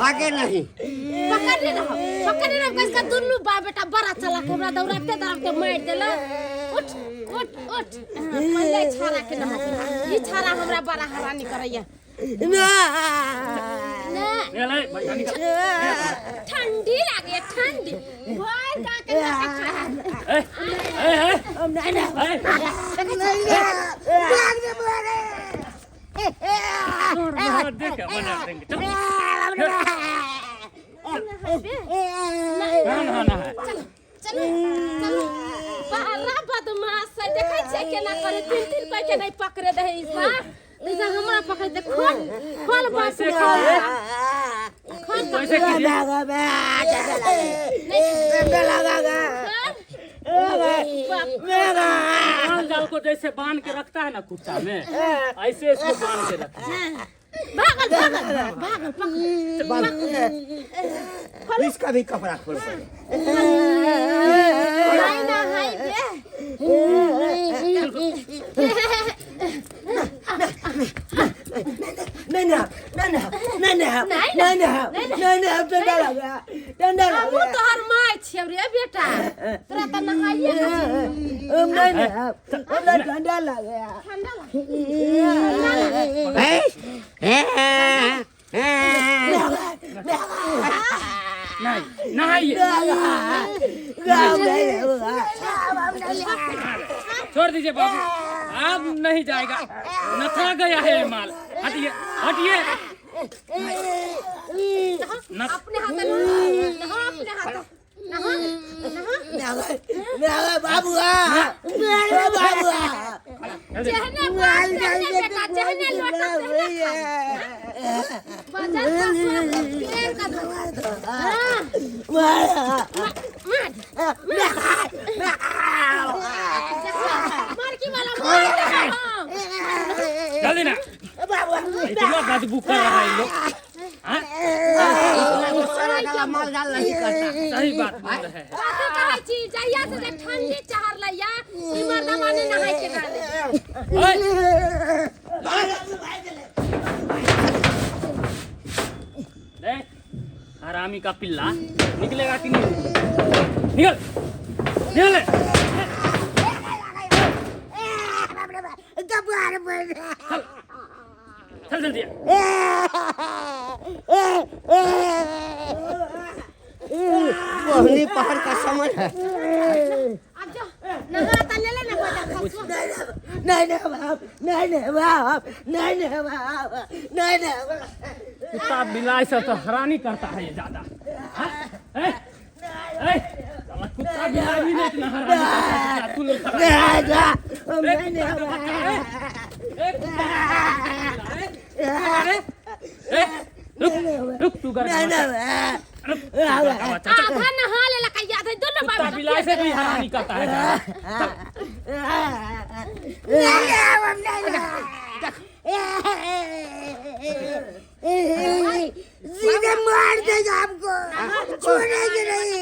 भागे नहीं। पकड़ने रहो, पकड़ने रहो। कसका दुनू बा बेटा बड़ा चला के हमरा दौड़ाते दौड़ाते मारि देला। उठ उठ उठ। हाँ, पहिले छाड़ा के नहा दे। ई छाड़ा हमरा बड़ा हरानी करैया ना। ले भैया निकल। ठंडी लागे, ठंडी भर का के नाके छाड़ा। ए ए ए ए, छोड़ मार दे के बना देंगे। चल ना ना ना। चलो चलो, बड़ा बदमाश है। देखै छियै केना करे, तीन तीन कोई के नहीं पकड़े दे ई सा। जैसे हमरा पकड़ दे। खोल खोल बाप, कैसे खोल खोल। कैसे कीजिए? माल जाल को जैसे बांध के रखता है ना कुत्ता में, ऐसे इसको बांध के रखिए। भागल भागल भागल, पकड़। इसका भी कपड़ा खोल। हाय ना हाय बे। नहीं नहीं नहीं नहीं नहीं नहीं नहीं, ठंडा लगा, ठंडा हमहूँ लगा। तोहर माय छियौ रे बेटा, तोरा तऽ नहाइए के छौ। नहीं नहीं, हमरा ठंडा लगा। ठंडा लागे। ए ए ए। नहीं, नहाइए। छोड़ दीजिए बाबू, अब नहीं जाएगा। नथा गया है ये माल। हटिए हटिए न। अपने हाथ नहा, अपने हाथ नहा नहा। बाबुआ बाबुआ। जेहने बाप तेहने बेटा, जेहने लोटा तेहने खाली। बाजार खसुआ पेड़ का हाँ मार मार की वाला मार दे हम। जल्दी ना, इतना बदबू कर रहा है ये लोग। हाँ? साला माल जाल नहीं करता। सही बात बोल रहे हैं। कथी कहै छी, जहिया से जे ठंडी चढ़लैया ई मर्दवा नहि नहाय के डाले। ओए, देख हरामी का पिल्ला, निकलेगा कि नहीं? निकल निकल। चल चल जल्दी। पहली पहाड़ का समय है। अब जो नहा त लेले ने बजा खसुआ। नहीं नहीं बाप, नहीं नहीं बाप, नहीं नहीं बाप, नहीं नहीं। कुत्ता बिलाई से तो हरानी करता है ये ज्यादा। हाँ? ए, ए, साला कुत्ता बिलाई भी नहीं इतना हरानी करता है जितना तू लोग हरानी करता है। नहीं नहीं। ए, कुत्ता का बच्चा, ए, ए, ए, रुक रुक तू घर का बच्चा, रुक तू घर का बच्चा, चल। आधा नहा लेलक आ आधा दुनू कुत्ता बाप। बिलाई से भी हरानी करता है ज्यादा। चल। सीधे मार देगा आपको, छोड़ेंगे नहीं।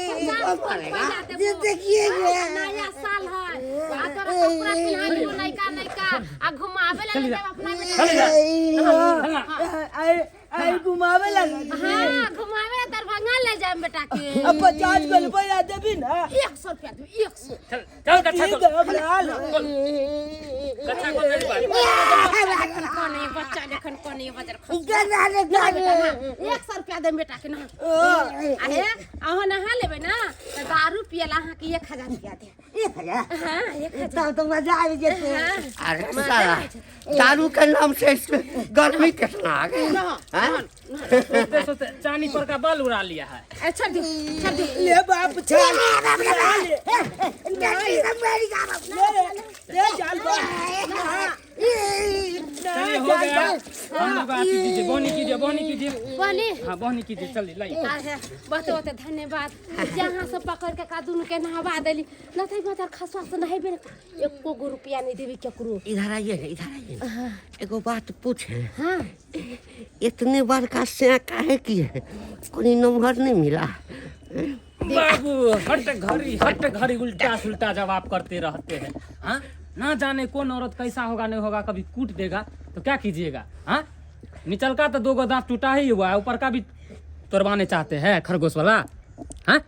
ये देखिए। नया साल है आ तोरा कपड़ा पिन्हा देबो नयका नयका आ घुमावे ला ले जाब अपना बेटा। चल इधर, चल ना। आई घुमावे लगा। हाँ, घुमावे ला दरभंगा ले जाब बेटा के। अब 50 गो रुपया देबी ना? 100 रुपया देब, 100। चल चल, कच्छा ठीक खोल। है, अब ला लो। कच्छा खोल मेरी बात। कोने बच्चा जखन कोने बजर खस 100 रुपया देब बेटा के ना। अहे, अहाँ नहा लेबै ना तऽ दारू पियला अहाँके 1000 रुपया देब। 1000? हाँ, 1000। तब तो मजा आबि जेतै। हाँ। अरे साला, दारू के नाम से इसमें गर्मी कितना आ गई, हाँ? सोचते सोचते चांदी पर का बाल उड़ा लिया है। अच्छा दियो, छोड़ दियो। ले बाप, चल ले, ले चल बाप। चलिए, हो गया। हम लोग आती कीजिए, बोनी कीजिए, बोनी कीजिए। बोली। हाँ, बोनी कीजिए, चलिए लाइए। अरे, बहुत बहुत धन्यवाद। जहाँ से पकड़ के का दुनू के नहवा देली न त मदर खसुआ से नहेबे न, एको गो रुपया नहीं देबी केकरो। इधर आइए ना, इधर आइए ना। एगो बात पूछे? हाँ। इतने बड़का से काहे की है? कोई नंबर नहीं मिला? बाबू, हट घड़ी हट घड़ी उल्टा सुल्टा जवाब करते रहते हैं। हाँ, ना जाने कौन औरत कैसा होगा नहीं होगा, कभी कूट देगा तो क्या कीजिएगा? हाँ, निचलका तो दो गो दांत टूटा ही हुआ है, ऊपर का भी तोड़वाने चाहते हैं खरगोश वाला? हाँ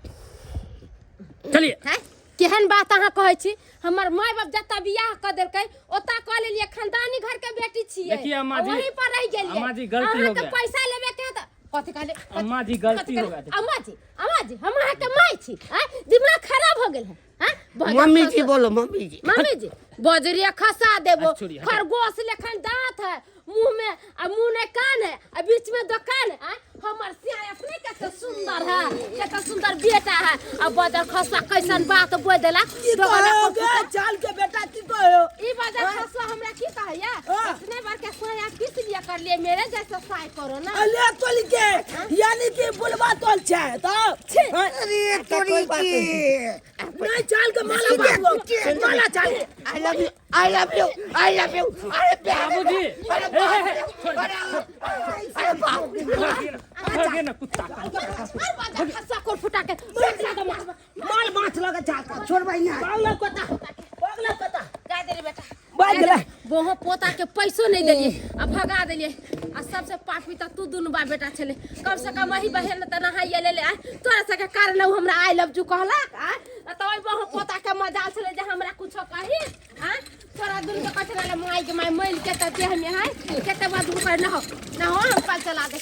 चलिए। हैं? केहन बात अहाँ कहै छी? हमर माय बाप जतऽ बियाह कऽ देलकै ओतऽ कऽ लेलियै, खानदानी घर के बेटी छियै। देखिए अम्मा जी, वहीं पर रहि गेलियै। अम्मा जी, गलती हो अहाँके गया। पैसा लेबे के है तऽ कथी कहले? अम्मा जी, गलती हो गया। अम्मा जी, अम्मा जी, हम अहाँके माय छी। आँय, दिमाग खराब हो गेल है? आँय, बजर मम्मी जी खसा- बोलो मम्मी जी। मम्मी जी, बजरिया खसा देबो। अच्छा, छोड़िए, हटाओ। खरगोश लेखन दांत है मुंह में, आ मुंह में कान है, आ बीच में दुकान है। आँय, हमर सियार अपने कते सुंदर है, कते सुंदर बेटा है, आ बजर खसुआ कैसन बात बोल देला। की कहो गे चाल के बेटा, की कहो? ई बजर खसुआ हमरा की कहैया? हाँ। इतने बार के सोया किस लिए कर लिए, मेरे जैसा साय करो ना। अले तोल के यानी कि बुलवा तोल छै तो। अरे तोरी के नहीं चाल के माला बाबू, माला चाल के। I love you, I love you, I love you. अरे बाबूजी। अरे बाप रे, अरे अरे बाप रे। भागे ना कुत्ता। अरे बजर खसुआ कोर फुटा के मार माल माछ लगे चाल के। छोड़ भाई ना। पागल कोता, पागल कोता। गा दे रे बेटा। बाज गेलै। बोहो पोता के पैसो नहीं देलिए आ भगा देलिए। आ सबसे पापी त तू दुनू बा बेटा छले। कम से कम अही बहन त नहाइए ले ले। आ तोरा सबके कारण उ हमरा I love you कहलक। आ त ओइ बोहो पोता के मजाल छले जे हमरा कुछो कही। आ तोरा दुनू के कथी रहले माई के माई मैल के त देह में है केते बाद ऊपर नहो नहो, हम कल चला दे।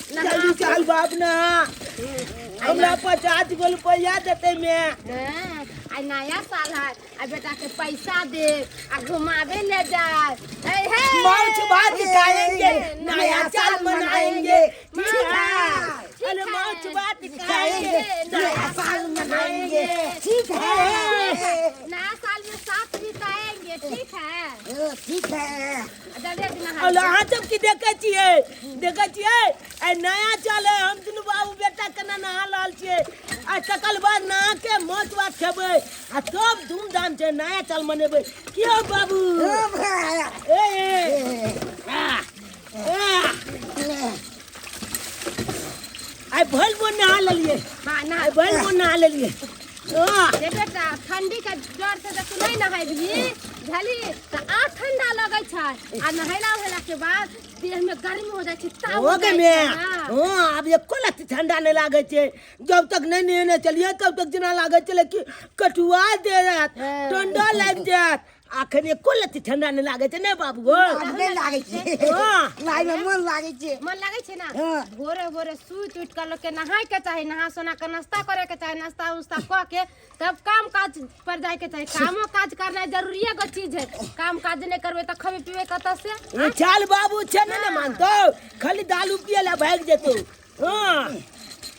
जल्दी चल बाप ना, हमरा 50 गो रुपया देते में। हाँ, आइ नया साल है, आ बेटा के पैसा दे आ घुमावे ले जाए। ए हे, माउच भात खाएंगे, नया साल मनाएंगे। ठीक है, अरे माउच भात खाएंगे, नया साल मनाएंगे। ठीक है, नया साल में साथ बिताएंगे। ठीक है, ठीक है। जल्दी नहा। और अहाँ सब की देखै छियै, देखै छियै आइ नया साल है, हम दुनू बाबू बेटा केना नहा रहल छियै। आ तकर बाद नहा के माछ भात खेबै आ सब धूमधाम से नया साल मनेबै। क्यों बाबू? ए ए आ, आ। आइ भरि मोन नहा लेलियै। हाँ, नहा। आइ भरि मोन नहा लेलियै। हाँ। रे बेटा, ठंडी के डर से जब तू नहीं नहेबही झली तऽ आर ठंडा लगै छै, आ नहेला उहेला के बाद देह में गर्मी हो जाइ छै, ताव हो हो गए जाइ में। छै। हाँ। हाँ, आब एको लत्ती ठंडा नहीं लागै छै। जब तक नहीं नहेने चलिए तब तक जेना लागै छलै कि कटुआ दे जायत, ठंडा लागि जायत। अखन एको लत्ती ठंडा नहीं लागै छै। नहीं बाबू हो? आब नहि लागै छै। हाँ। लाइ में मन लागै छै। मन लागै छै ना? हाँ। भोरे भोरे सुति उठि कऽ लोकके नहाय के चाही, नहा सोना के नाश्ता करे के चाही, नाश्ता उस्ता कऽ के तब काम काज पर जाय के चाही। कामो काज करनाइ जरूरी एगो चीज है। काम काज नहि करबै तऽ खबै पीबै कतऽ से? ई चाल बाबू छै ने, ने मानतौ, खाली दालू पिए ला भागि जेतौ। हाँ,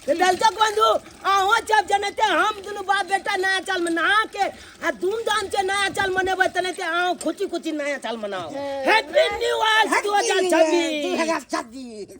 तऽ दर्शक बंधु अहूँ सब जनते हम दुनू बाप बेटा नया साल में नहा के आ धूमधाम से नया साल मनेबै, तनते अहूँ खुशी खुशी नया साल मनाओ। Happy new year 2026। 2026।